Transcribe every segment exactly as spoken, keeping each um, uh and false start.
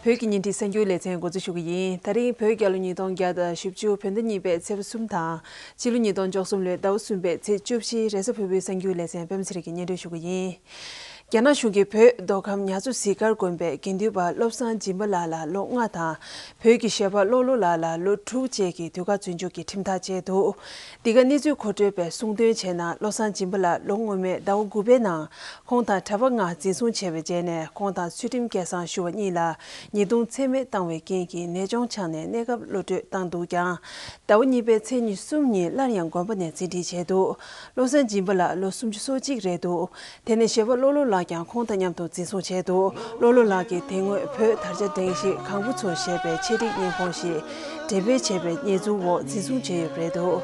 བོད་ཀྱི་བརྙན་འཕྲིན་གསར་འགྱུར་ལེ་ཚན་འགོ་འཛུགས་ཞུ་གི་ཡིན། ད་རིང་བོད་རྒྱལ་ལོ་ཉིས་སྟོང་བརྒྱ་དང་བཞི་བཅུ་བོད་ཟླ་གཉིས་པའི་ཚེས་པ་གསུམ་དང་། ཕྱི་ལོ་ཉིས་སྟོང་བཅུ་གསུམ་ལོའི་ཟླ་བ་གསུམ་པའི་ཚེས་བཅུ་བཞི་རེས་གཟའ་ཕུར་བུའི་གསར་འགྱུར་ལེ་ཚན་པད་མ་ཚེ་རིང་གིས་སྙན་སྒྲོན་ཞུ་གི་ཡིན། རྒྱ་ནག་གཞུང་གིས་བོད་མདོ་ཁམས་ཉ་ཚོ་གཟིག་དཀར་དགོན་པའི་དགེ་འདུན་པ་བློ་བཟང་སྦྱིན་པ་ལགས་ལ་ལོ་ལྔ་དང་། བོད་ཀྱི་གཞས་པ་བློ་བློ་ལགས་ལ་ལོ་དྲུག་བཅས་ཀྱི་དུས་བཀག་བཙོན་འཇུག་གི་ཁྲིམས་ཐག་བཅད་འདུག། འདི་ག་གནས་ཚུལ་མཁོ་སྤྲོད་པས་གསུངས་དོན་བྱས་ན། བློ་བཟང་སྦྱིན་པ་ལགས་ལོ་སྔོན་མའི་ཟླ་བ་དགུ་པའི་ནང་ཁོང་དང་གྲྭ་པ་ལྔ་འཛིན་བཟུང་བྱས་པའི་རྗེས་ནས། ཁོང་དང་ཚུལ་ཁྲིམས་སྐལ་བཟང་ཞུ་བ་གཉིས་ལ་ཉེས་རྡུང་ཚད་མེད་བཏང་བའི་རྐྱེན་གྱིས་ནད་གཅོང་ཆགས་ནས་གནས་སྐབས་གློད་བཀྲོལ་བཏང་འདུག་ཀྱང་། ཟླ་བ་གཉིས་པའི་ཚེས་ཉི་ཤུ་ཉིན་སླར་ཡང་དགོན་པ་ནས་འཛིན་བྲིས་བྱས་འདུག། བློ་བཟང་སྦྱིན་པ་ལགས་ལོ་སུམ་ཅུ་སོ་གཅིག་རེད་འདུག། དེ་ནས་གཞས་པ་བློ་བློ་ལགས་ཀྱང་ཁོང་དང་མཉམ་དུ་འཛིན་བཟུང་བྱས་འདུག། བློ་བློ་ལགས་ཀྱིས་དེ་སྔོན་བོད་དར་ཆ་སྒྲེང་གཞི་གང་བུ་ཚོ་ཞེས་པའི་ཆེད་སྒྲིག་བརྙན་ཐུང་ཞིག་འགྲེམས་སྤེལ་བྱས་པའི་ཉེས་འཛུགས་འོག་འཛིན་བཟུང་བྱས་ཡོད་པ་རེད་འདུག།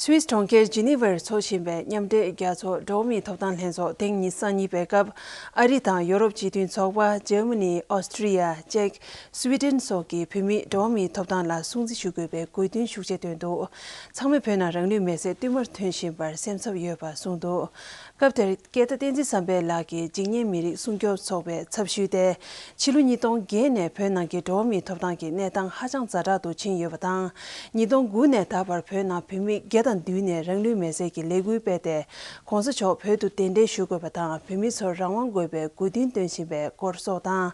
སུད་སི་གྲོང་ཁྱེར་ཇི་ནི་ཝར་འཚོགས་བཞིན་པའི་མཉམ་འབྲེལ་རྒྱལ་ཚོགས་འགྲོ་བ་མིའི་ཐོབ་ཐང་ལྷན་ཚོགས་ཐེངས་ཉི་ཤུ་རྩ་གཉིས་པའི་སྐབས། ཨ་རི་དང་ཡོ་རོབ་སྤྱི་མཐུན་ཚོགས་པ། འཇར་མ་ནི། ཨོ་སི་ཀྲི་ཡ། ཅེཀ། སུའི་ཌེན་སོགས་ཀྱིས་བོད་མིའི་འགྲོ་བ་མིའི་ཐོབ་ཐང་ལ་སྲུང་བརྩི་ཞུ་དགོས་པའི་དགོས་འདུན་ཤུགས་ཆེ་བཏོན་འདུག། ཚང་མས་བོད་ནང་རང་ལུས་མེར་སྲེག་བསྟུད་མར་ཐོན་བཞིན་པར་སེམས་འཚབ་ཡོད་པ་གསུངས་འདུག། སྐབས་དེར་སྐད་བརྡ་བསྟན་འཛིན་བསམ་འཕེལ་ལགས་ཀྱིས། འཇིགས་ཉེན་མི་རིགས་སྲུང་སྐྱོབ་ཚོགས་པའི་ཚབ་ཞུས་ཏེ། ཕྱི་ལོ་ཉིས་སྟོང་བརྒྱད་ནས་བོད་ནང་གི་འགྲོ་བ་མིའི་ཐོབ་ཐང་གི་གནས་སྟངས་ཧ་ཅང་ཛ་དྲག་ཏུ་ཕྱིན་ཡོད་པ་དང་། ཉིས་སྟོང་དགུ་ནས་ད་བར་བོད་ནང་བོད་མི་བརྒྱ་དང་བདུན་ནས་རང་ལུས་མེར་སྲེག་གི་ལས་འགུལ་སྤེལ་ཏེ། ༸གོང་ས་མཆོག་བོད་དུ་གདན་འདྲེན་ཞུ་དགོས་པ་དང་། བོད་མི་ཚོར་རང་དབང་དགོས་པའི་དགོས་འདུན་བཏོན་བཞིན་པའི་སྐོར་སོགས་དང་།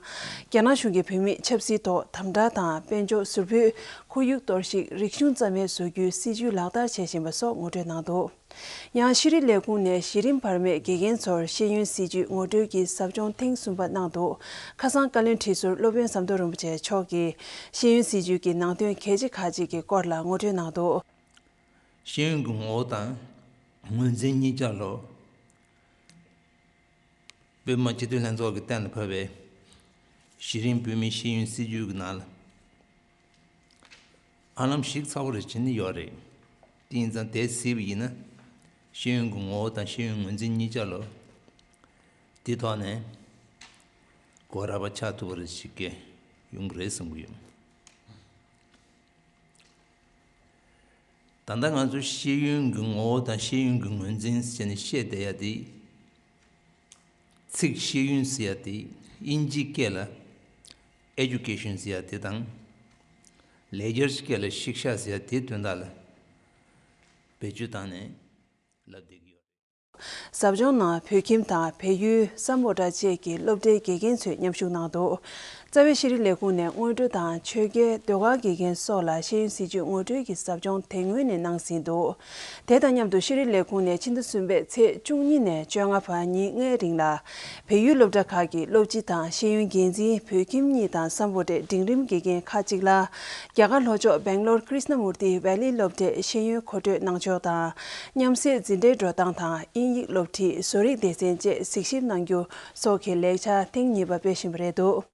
རྒྱ་ནག་གཞུང་གིས་བོད་མིའི་ཆབ་སྲིད་ཐོག་དམ་དྲག་དང་། དཔལ་འབྱོར་ཟུར་ཕུད། ཁོར་ཡུག་གཏོར་བཤིག། རིག་གཞུང་རྩ་མེད་བཟོ་རྒྱུའི་སྲིད་ཇུས་ལག་བསྟར་བྱེད་བཞིན་པ་སོགས་ངོ་སྤྲོད་གནང་འདུག། ཡང་ཤེས་རིག་ལས་ཁུངས་ནས་གཞི་རིམ་བར་མའི་དགེ་རྒན་ཚོར་ཤེས་ཡོན་སྲིད་ཇུས་ངོ་སྤྲོད་ཀྱི་ཟབ་སྦྱོང་ཐེངས་གསུམ་པ་གནང་འདུག། ཁ་སང་བཀའ་བློན་ཁྲི་ཟུར་སློབ་དཔོན་ཟམ་གདོང་རིན་པོ་ཆེ་མཆོག་གིས་ཤེས་ཡོན་སྲིད་ཇུས་ཀྱི་ནང་དོན་གལ་ཆེ་ཁག་ཅིག་གི་སྐོར་ལ་ངོ་སྤྲོད་གནང་འདུག། ཤེས་ཡོན་གྱི་ངོ་བོ་དང་ངོས་འཛིན་གཉིས་ཆ་ལོ། པད་མ་སྤྱི་འཐུས་ལྷན་ཚོགས་ཀྱིས་གཏན་ལ་ཕབ་པའི་གཞི་རིམ་བོད་མིའི་ཤེས་ཡོན་སྲིད་ཇུས་ཀྱི་ནང་ལ། ཨ་ལམ་ཞིག་ཚ་བོ་རེ་བྱེད་ནི་ཡོད་རེད། དེ་ཡིན་ཙང་དེ་གཟིགས་པ་ཡིན་ན། ཤེས་ཡོན་གྱི་ངོ་བོ་དང་ཤེས་ཡོན་ངོས་འཛིན་གཉིས་ཆ་ལོ། དེ་ཐོག་ནས་གོ་ར་བ་ཆགས་ཐུབ་པ་རེ་ཞིག་གི་ཡོང་གི་རེད་བསམ་གྱི་ཡོད། ད་ལྟ་ང་ཚོ་ཤེས་ཡོན་གྱི་ངོ་བོ་དང་ཤེས་ཡོན་གྱི་ངོས་འཛིན་ཟེར་ནས་བཤད་བསྡད་ཡ་དེ། ཚིག་ཤེས་ཡོན་ཟེར་ཡ་དེ་དབྱིན་ཇིའི་སྐད་ལ་ཨེ་ཌུ་ཀེ་ཤན་ཟེར་ཡ་དེ་དང་། ལེགས་སྦྱར་སྐད་ལ་ཤིག་ཤ་ཟེར་ཡ་དེའི་དོན་དག་ལ་བེད་སྤྱོད་བཏང་ནས་ལབ་བསྡད་ཀྱི་ཡོད་རེད། ཟབ་སྦྱོང་ནང་བོད་ཁྱིམ་དང་བལ་ཡུལ་སམ་བྷོ་ཊ་བཅས་ཀྱི་སློབ་གྲྭའི་དགེ་རྒན་ཚོས་མཉམ་ཞུགས་གནང་འདུག། རྩ་བའི་ཤེས་རིག་ལས་ཁུངས་ནས་སྔོན་འགྲོ་དང་ཆོས་དགེ་ཟློས་གར་དགེ་རྒན་སོགས་ལ་ཤེས་ཡོན་སྲིད་ཇུས་ངོ་སྤྲོད་ཀྱི་ཟབ་སྦྱོང་དེ་སྔོན་ནས་གནང་ཟིན་འདུག། དེ་དང་མཉམ་དུ་ཤེས་རིག་ལས་ཁུངས་ནས་ཕྱི་ཟླ་གསུམ་པའི་ཚེས་བཅུ་གཉིས་ནས་བཅོ་ལྔ་བར་ཉིན་ལྔའི་རིང་ལ། བལ་ཡུལ་སློབ་གྲྭ་ཁག་གི་སློབ་སྤྱི་དང་ཤེས་ཡོན་འགན་འཛིན། བོད་ཁྱིམ་གཉིས་དང་སམ་བྷོ་ཊའི་འབྲིང་རིམ་དགེ་རྒན་ཁག་ཅིག་ལ། རྒྱ་གར་ལྷོ་ཕྱོགས་སྦེང་ལོར་ཀྲིཤ་ན་མུར་ཏི་ཝེ་ལི་སློབ་གྲྭའི་ཤེས་ཡོན་མཁོ་སྤྲོད་གནང་ཕྱོགས་དང་། མཉམ་བསྲེས་འཛིན་གྲྭའི་འགྲོ་སྟངས་དང་། དབྱིན་ཡིག་སློབ་ཁྲིད། བཟོ་རིག་སྡེ་ཚན་བཅས་གཟིགས་ཞིབ་གནང་རྒྱུ་སོགས་ཀྱི་ལེགས་ཆ་ཐེངས་གཉིས་པ་སྤེལ་བཞིན་པ་རེད་འདུག།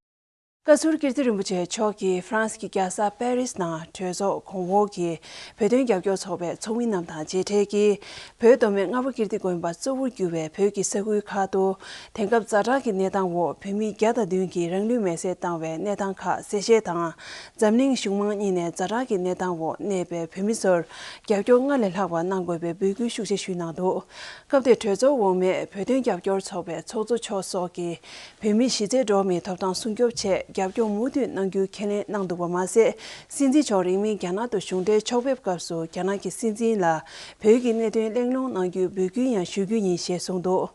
བཀའ་ཟུར་ཀིརྟི་རིན་པོ་ཆེ་མཆོག་གིས་ཧྥ་རན་སི་གི་རྒྱལ་ས་པེ་རིས་ནང་གྲོས་ཚོགས་གོང་འོག་གི་བོད་དོན་རྒྱབ་སྐྱོར་ཚོགས་པའི་ཚོགས་མི་རྣམས་དང་མཇལ་འཕྲད་ཀྱིས། བོད་མདོ་སྨད་རྔ་བ་ཀིརྟི་དགོན་པ་གཙོ་བོར་གྱུར་བའི་བོད་ཀྱི་ས་ཁུལ་ཁག་ཏུ། དེང་སྐབས་ཛ་དྲག་གི་གནས་སྟངས་འོག་བོད་མི་བརྒྱ་དང་བདུན་གྱིས་རང་ལུས་མེར་སྲེག་བཏང་བའི་གནས་སྟངས་ཁག་གསལ་བཤད་དང་། འཛམ་གླིང་གཞུང་མང་གཉིས་ནས་ཛ་དྲག་གི་གནས་སྟངས་འོག་གནས་པའི་བོད་མི་ཚོར་རྒྱབ་སྐྱོར་སྔར་ལས་ལྷག་པ་གནང་དགོས་པའི་འབོད་སྐུལ་ཤུགས་ཆེ་ཞུས་གནང་འདུག། སྐབས་དེར་གྲོས་ཚོགས་འོག་མས་བོད་དོན་རྒྱབ་སྐྱོར་ཚོགས་པའི་ཚོགས་གཙོ་མཆོག་སོགས་ཀྱིས། བོད་མིའི་གཞི་རྩའི་འགྲོ་བ་མིའི་ཐོབ་ཐང་སྲུང་སྐྱོབ་ཆེད་རྒྱབ་སྐྱོར་མུ་མཐུད་གནང་རྒྱུ་ཁས་ལེན་གནང་འདུག་པ་མ་ཟད། སྲིད་འཛིན་མཆོག་རིང་མིན་རྒྱ་ནག་ཏུ་གཞུང་འབྲེལ་ཕྱོགས་ཕེབས་སྐབས་སུ་རྒྱ་ནག་གི་སྲིད་འཛིན་ལ་བོད་ཀྱི་གནད་དོན་གླེང་སློང་གནང་རྒྱུའི་འབོད་སྐུལ་ཡང་ཞུ་རྒྱུ་ཡིན་ཞེས་གསུངས་འདུག།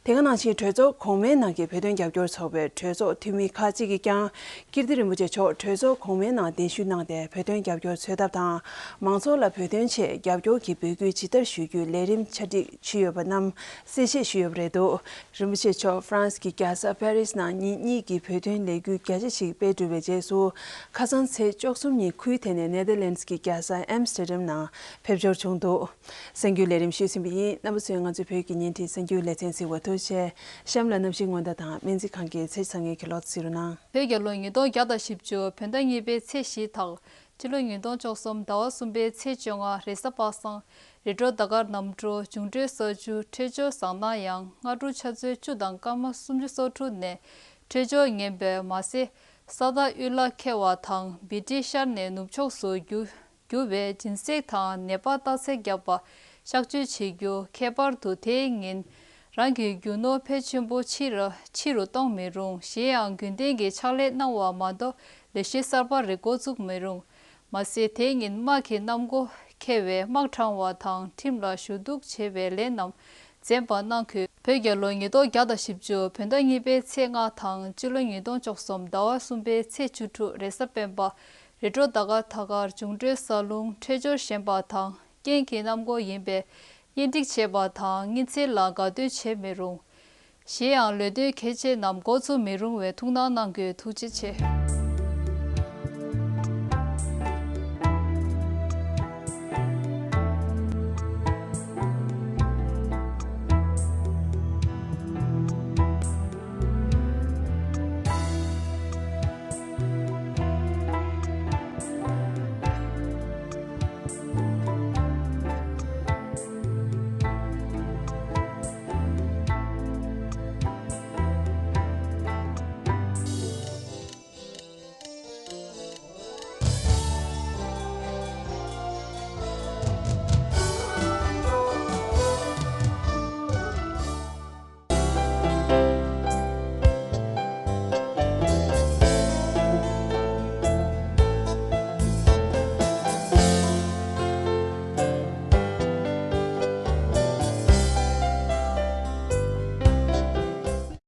དེ་ག་ནང་བཞིན་གྲོས་ཚོགས་གོང་མའི་ནང་གི་བོད་དོན་རྒྱབ་སྐྱོར་ཚོགས་པའི་གྲོས་ཚོགས་འཐུས་མི་ཁག་ཅིག་གིས་ཀྱང་། ཀིརྟི་རིན་པོ་ཆེ་མཆོག་གྲོས་ཚོགས་གོང་མའི་ནང་གདན་ཞུ་གནང་སྟེ། བོད་དོན་རྒྱབ་སྐྱོར་འཚོལ་ཐབས་དང་། མང་ཚོགས་ལ་བོད་དོན་ཆེད་རྒྱབ་སྐྱོར་གྱི་འབོད་སྐུལ་ཇི་ལྟར་ཞུ་རྒྱུའི་ལས་རིམ་ཆ་སྒྲིག་ཞུས་ཡོད་པ་རྣམས་གསལ་བཤད་ཞུས་ཡོད་པ་རེད་འདུག། རིན་པོ་ཆེ་མཆོག་ཧྥ་རན་སི་གི་རྒྱལ་ས་པེ་རིས་ནང་ཉིན་གཉིས་ཀྱི་བོད་དོན་ལས་འགུལ་རྒྱ་ཆེ་ཞིག་སྤེལ་གྲུབ་པའི་རྗེས་སུ། ཁ་སང་ཚེས་བཅུ་གསུམ་ཉིན་ཁུལ་དེ་ནས་ནེ་དར་ལེནཌ་སི་གི་རྒྱལ་ས་ཨེམ་སི་ཊར་ཌམ་ནང་ཕེབས་འབྱོར་བྱུང་འདུག། གསར་འགྱུར་ལས་རིམ་ཞུས་ཟིན་པ་ཡིན། རྣམ་པ་ཚོས་ང་ཚོའི་བོད་ཀྱི་བརྙན་འཕྲིན་གསར་འགྱུར་ལེ་ཚན་གཟིགས་པར་ཐུགས་རྗེ་ཆེ། གཤམ་ལ་གནམ་གཤིས་སྔོན་བརྡ་དང་སྨན་རྩིས་ཁང་གི་ཚེས་བཅད་ཀྱི་ལོ་ཚིགས་རུ་ནང་། བོད་རྒྱལ་ལོ་ཉིས་སྟོང་བརྒྱ་དང་བཞི་བཅུ་བོད་ཟླ་གཉིས་པའི་ཚེས་བཞི་དང་ སྤྱི་ལོ་ཉིས་སྟོང་བཅུ་གསུམ་ཟླ་བ་གསུམ་པའི་ཚེས་བཅོ་ལྔ་རེས་གཟའ་པ་སངས། རི་ཀྲོ་ཟླ་སྐར་གནམ་གྲུ་འབྱུང་འཕྲོད་ས་ཆུ་འཕྲོད་སྦྱོར་བཟང་ན་ཡང་སྔ་དྲོ་ཆུ་ཚོད་བཅུ་དང་སྐར་མ་སུམ་ཅུ་སོ་དྲུག་ནས་འཕྲོད་སྦྱོར་ཉན་པས་མ་ཟད། ས་དྭགས་དབུས་ལ་འཁེལ་བ་དང་སྦི་ཏི་ཤར་ནས་ནུབ་ཕྱོགས་སུ་རྒྱུ་རྒྱུ་བའི་སྦྱིན་སྲེག་དང་ནད་པ་རྟགས་གསལ་བརྒྱབ་པ་གཤག་བཅོས་བྱེད་རྒྱུ། ཁྱད་པར་དུ་དེའི་ཉིན་རང་གི་རྒྱུ་ནོར་ཕལ་ཆེན་པོ་ཕྱི་རུ་ཕྱི་རུ་གཏོང་མི་རུང་། གཞན་ཡང་རྒྱུན་ལྡན་གྱི་ཕྱག་ལས་གནང་བ་མ་གཏོགས་ལས་གཞི་གསར་པ་རེ་འགོ་བཙུགས་མི་རུང་། མ་ཟད། དེའི་ཉིན་དམག་གི་གནམ་སྒོ་ཁེལ་བས་དམག་དྲངས་པ་དང་ཁྲིམས་ལ་ཞུ་གཏུག་བྱེད་པའི་ལས་རྣམས་འཛེམ་པ་གནང་དགོས། བོད་རྒྱལ་ལོ་ཉིས་སྟོང་བརྒྱ་དང་བཞི་བཅུ་བོད་ཟླ་གཉིས་པའི་ཚེས་ལྔ་དང་སྤྱི་ལོ་ཉིས་སྟོང་བཅུ་གསུམ་ཟླ་བ་གསུམ་པའི་ཚེས་བཅུ་དྲུག་རེས་གཟའ་སྤེན་པ། རི་ཀྲོ་ཟླ་སྐར་ཐད་ཀར་འབྱུང་འཕྲོད་ས་རླུང་འཕྲོད་སྦྱོར་ཞན་པ་དང་རྐྱེན་གྱི་གནམ་སྒོ་ཡིན་པས་གཉེན་སྒྲིག་བྱེད་པ་དང་གཉེན་ཚན་ལ་དགའ་སྟོན་བྱེད་མི་རུང་། གཞན་ཡང་ལས་དོན་གལ་ཆེ་རྣམས་འགོ་བཙུགས་མི་རུང་བའི་ཐུགས་སྣང་གནང་དགོས། ཐུགས་རྗེ་ཆེ།